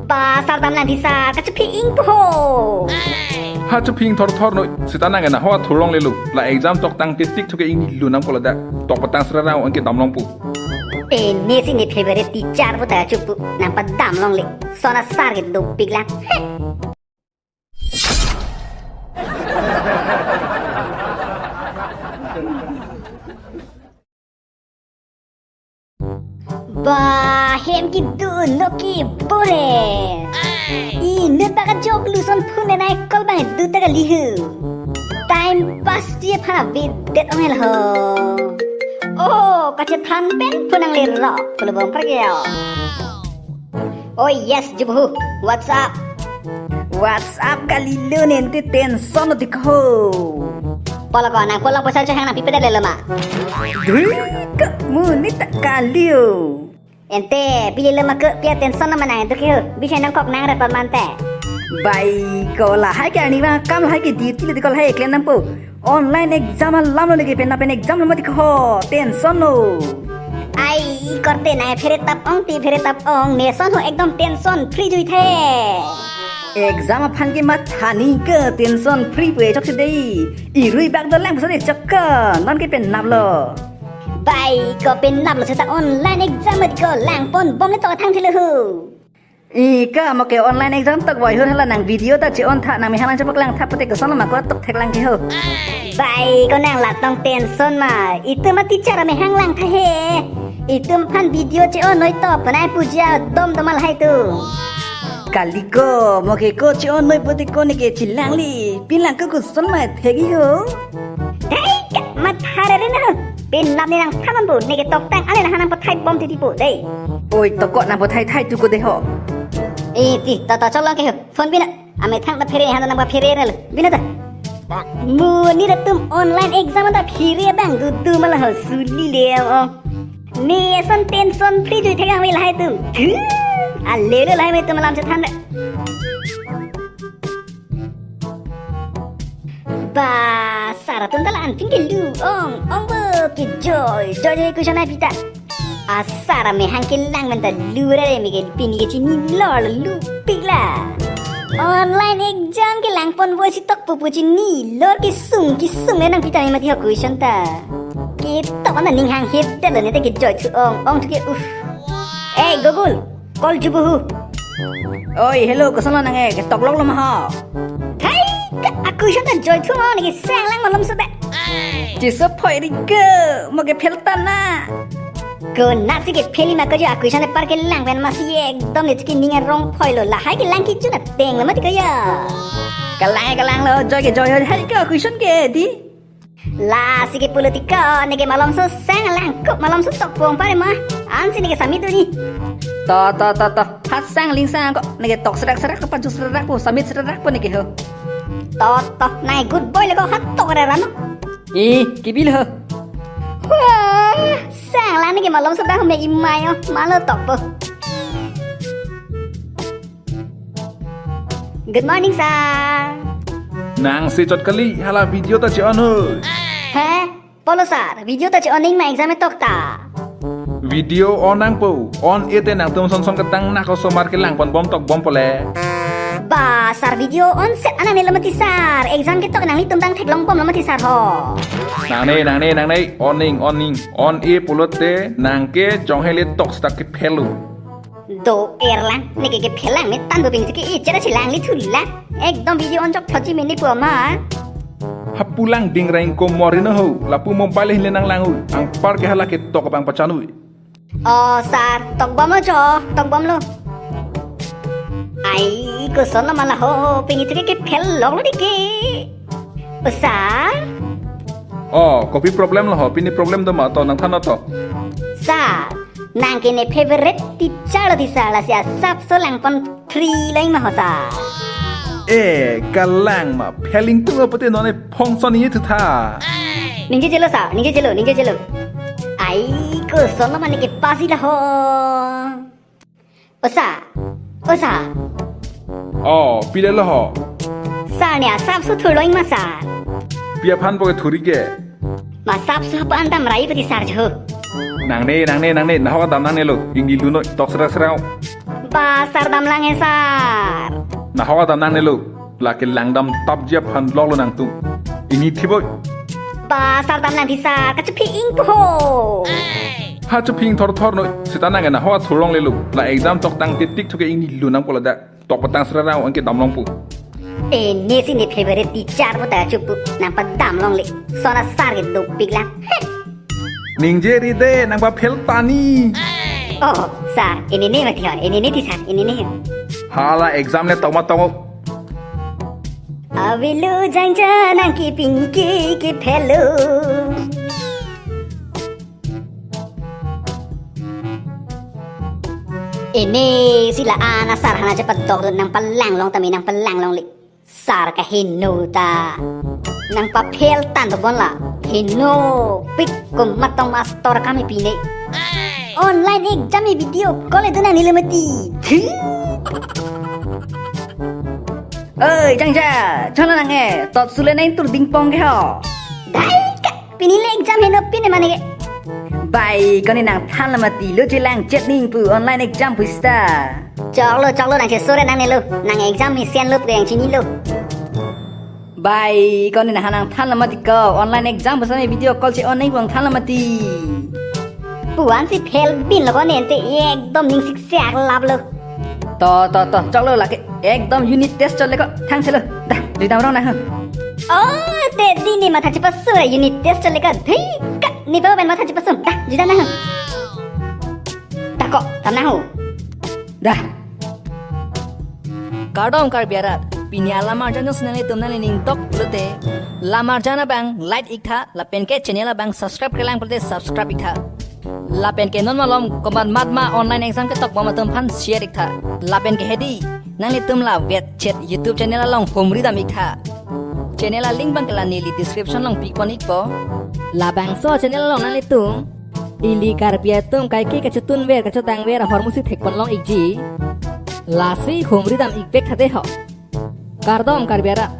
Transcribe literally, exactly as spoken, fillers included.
Ba sar damlang di sar, kachephi ingpo ho. Ha chephi thorthor noi, seta nang ena hoa thurlonglelo. La exam toktang titik thuke inglu nangpo ladak. Tok patang serarang anke damlongpo. Te ne si ne favorite teacher pu ta chupu, nangpadamlongle. Sona sar ke dopik lang. Ba hem kedo no ke bore. Inut bak ajok luson phone nai call bang du ta kali hu. Time pass ji pha bit det ong hel ho. Oh, kachethan pen phone nangle ro. Pulo bom pergi yo. Oh yes, Jubu. What's up? What's up, kalilo nente tension lo dikho. Polo ko nang polong poisa chohang nang pipe dale lo ma. Dui ke monit ta kalilo. Ente pili lo ma ke pia tension lo ma nang itu ke ho. Bisa nang kok nang repot mante. Bai ko lahai ke ani ma kam lahai ke duty lo dikho lahai klem nangpo. Online exam alam lo neke pen pen exam lo mati ko tension lo. Ai korte nai phere tap ong ti phere tap ong ne son ho ekdom tension free jui the. Exam aphan ke mathani ke tension free pu chok si dei. Irui bak dolang bosore chok ke non ke pen nap lo. Bai ko pen nap lo seta online exam mati ko langpon bom le to thang thilo ho. Ika mo ke online exam tok boy hur hala nang video ta che-on tha nang mehang lang chepaklang tha pute koson ma ko tok theklang ke ho. Bai ko nang latong tension ma. Itu ma teacher mehang lang tha he. Itu aphan video che-on noi to panai puja dom domal hai tu. Kaliko mo ke ko che-on noi pute ko ne ke chilang li. Pilang ko koson ma thegi ho. Hei, ka mathare re na. Pen nap ni nang thaman bu, neke toktang ale nang hanang pathai bom titi bu, dei. Oi, tokok nang pathai thai tu ko dei ho. Eh, ti, ta ta cholong ke ho. Phone bina. Ame thang ta phere han nang ba phere re. Bina ta. Mu ni da tum online exam ta phere bang du du mala ho suli le o. Ni ason tension free jui thekang mi lahai tum. Thu. A le le lahai mi tum alam chethan re. Ba, sar atum ta la-an pin ke lu ong, ong bo ke joy, joy joy question ai pita. A sar amehang kelang menta lu ra re mi ke pini ke chini lor lu pik la. Online exam ke langpon voi si tok pupu chini lor ke sung ke sung nang pita mi mati ho question ta. Ke tok na ning hang hit ta lo ne te ke joy thu ong, ong thu ke uf. Eh, Google. Call Jubu hu. Oi, hello, koson lo nang e, ke toklok lo ma ho. Thai, ka a question ta joy thu ma ne ke sang lang malom so be. Chiso phoi ri ke, mo ke phel ta na. Ko na si ke pheli ma ko jo a question e par ke lang pen ma si ekdom ne chiki ning arong phoi lo lahai ke lang ki chu na teng lo ma ti ko ya. Kalang kalang lo, joy ke joy ho, hai ke a question ke di. Lasi ke pulo ti ko, neke malom so sang lang kup malom so tok pong pare ma. Ansi neke samit duni. To, to, to, to. Hat sang ling sang ko, neke tok serak serak ko, paju serak po, samit serak po neke ho. To, to, nai good boy le ko hat tok re rano. Ih, kibil ho. Wah, sang lang neke malom so dah me imai o, malo tok po. Good morning, sir. Nang si chot kali, hala video ta che-on ho. He? Polo, sir, video ta che-on ning ma exam e tok ta. Video on nangpo, on e te nangtum son son ketang nak osomar ke langpon bom tok bom pole. Ba, sir, video on set anang nelo mati, sir. Exam ke tok nanglitum tang theklong bom lo mati, sir ho. Nangne, nangne, nangne, on ning, on ning, on e pulote nang ke jong hele tok seta ke phelo. Do er lang, neke ke phelang me tan bu ping ke e chera chilang li thu lang. Ekdom video on chok phaji mini pu ama. Hapu lang ding reng ko mori no ho, lapu mobile hin le nang lang u. Angpar ke hala ke tok abang pachan u. Oh, sir, tok bom lo cho, tok bom lo. Ai, koson lo ma la ho, pini thu ke phel lok lo di ke. Oh, sir. Oh, kopi problem lo ho, pini problem do ma to nang than to. Sir, nang ke ne favorite teacher lo di sir, lasi asap so langpon free lang ma ho sir. Eh, kalang ma, pheling tu apa te none phongson ye thu tha. Ningje jelo sir, ningje jelo, ningje jelo. Ai, koson lo ma ne ke pasi la ho. O sir, o sir. Oh, pile lo ho. Sir ne asap so thurlo ma sir. Pi aphan po ke thuri ke. Ma sap so pa andam rai pati sir jo. Nangne, nangne, nangne, nahok dam nangne lo. Ingdi luno tok sera sera. Ba sir, damlang he sir. Nahok damnang nelo. Lake langdam tapji aphan lok lo nangtum. Ini thiboi. Ba sir, damlang thi sir, kachepi ingpu ho. Ha chepi ing thorthor noi. Seta nang nahok thurong lelo. La exam tok tangte tik thuke ingni lo nangpo ladak. Tok patang sera rang anke damlongpo. Ini si ne favorite teacher pu ta chupu. Nangpadam longle. Sona sir ke dopik lang. Ningje ri de, nangpa fail tani. Oh sir, ini ne mati ho, ini ne thi sir, ini ne ho. Hala exam le tong ma tong. Avelo jangja nang kepini ke ke fail lo. Ini si la-an a sir aphan chepadok dun, nangpalang long tame, nangpalang longle. Sir kaheno ta. Nangpa fail tan to bon la. Henopik, komat tong master kami pine. Online exam e video call e dun nangne lo mati. Oi, jangja, chona nang e, tot sule nang tur dingpong ke ho. Dai ka, pini le exam heno pine mane ke. Bai, koni nangthan la mati lo, chelang chet ning pu online exam pu seta. Choklo, choklo, nang chesore nangne lo, nang exam mesen lo pu yang chinilo. Bai, koni nang nangthan la mati ko, online exam pu same video call che-on nang pu nangthan la mati. Puan si fail bin lo koni ente, ekdom ning sikse aklap lo. To, to, to, choklo lake, ekdom unit test chole ko, thang chelo, dah, jui dam rong nang ho. Oh, te di ne matha chepaso unit test chole ko, dei ka, ne pa pen matha chepaso, dah, jui dam nang ho. Dah ko, dam nang ho. Dah. Kardom Karbi arat, pini alam arjan jongsi nanglitum nangli ning tok pulote, lam arjan abang like iktha, lapen ke channel abang subscribe kelang pulote subscribe iktha. Lapen ke non malom komat mat ma online exam ketok bom atum aphan share iktha. Lapen ke hedi, nanglitum la vetchet YouTube channel along humri dam iktha. Channel a link abang ke la neli description along pipon ikpo. Labangso channel along nanglitum ili Karbi atum kaike kachotun ver kachotang ver ahormu si thekpon long ikji. Lasi humri dam ik vek tha de ho. Kardom Karbi arat.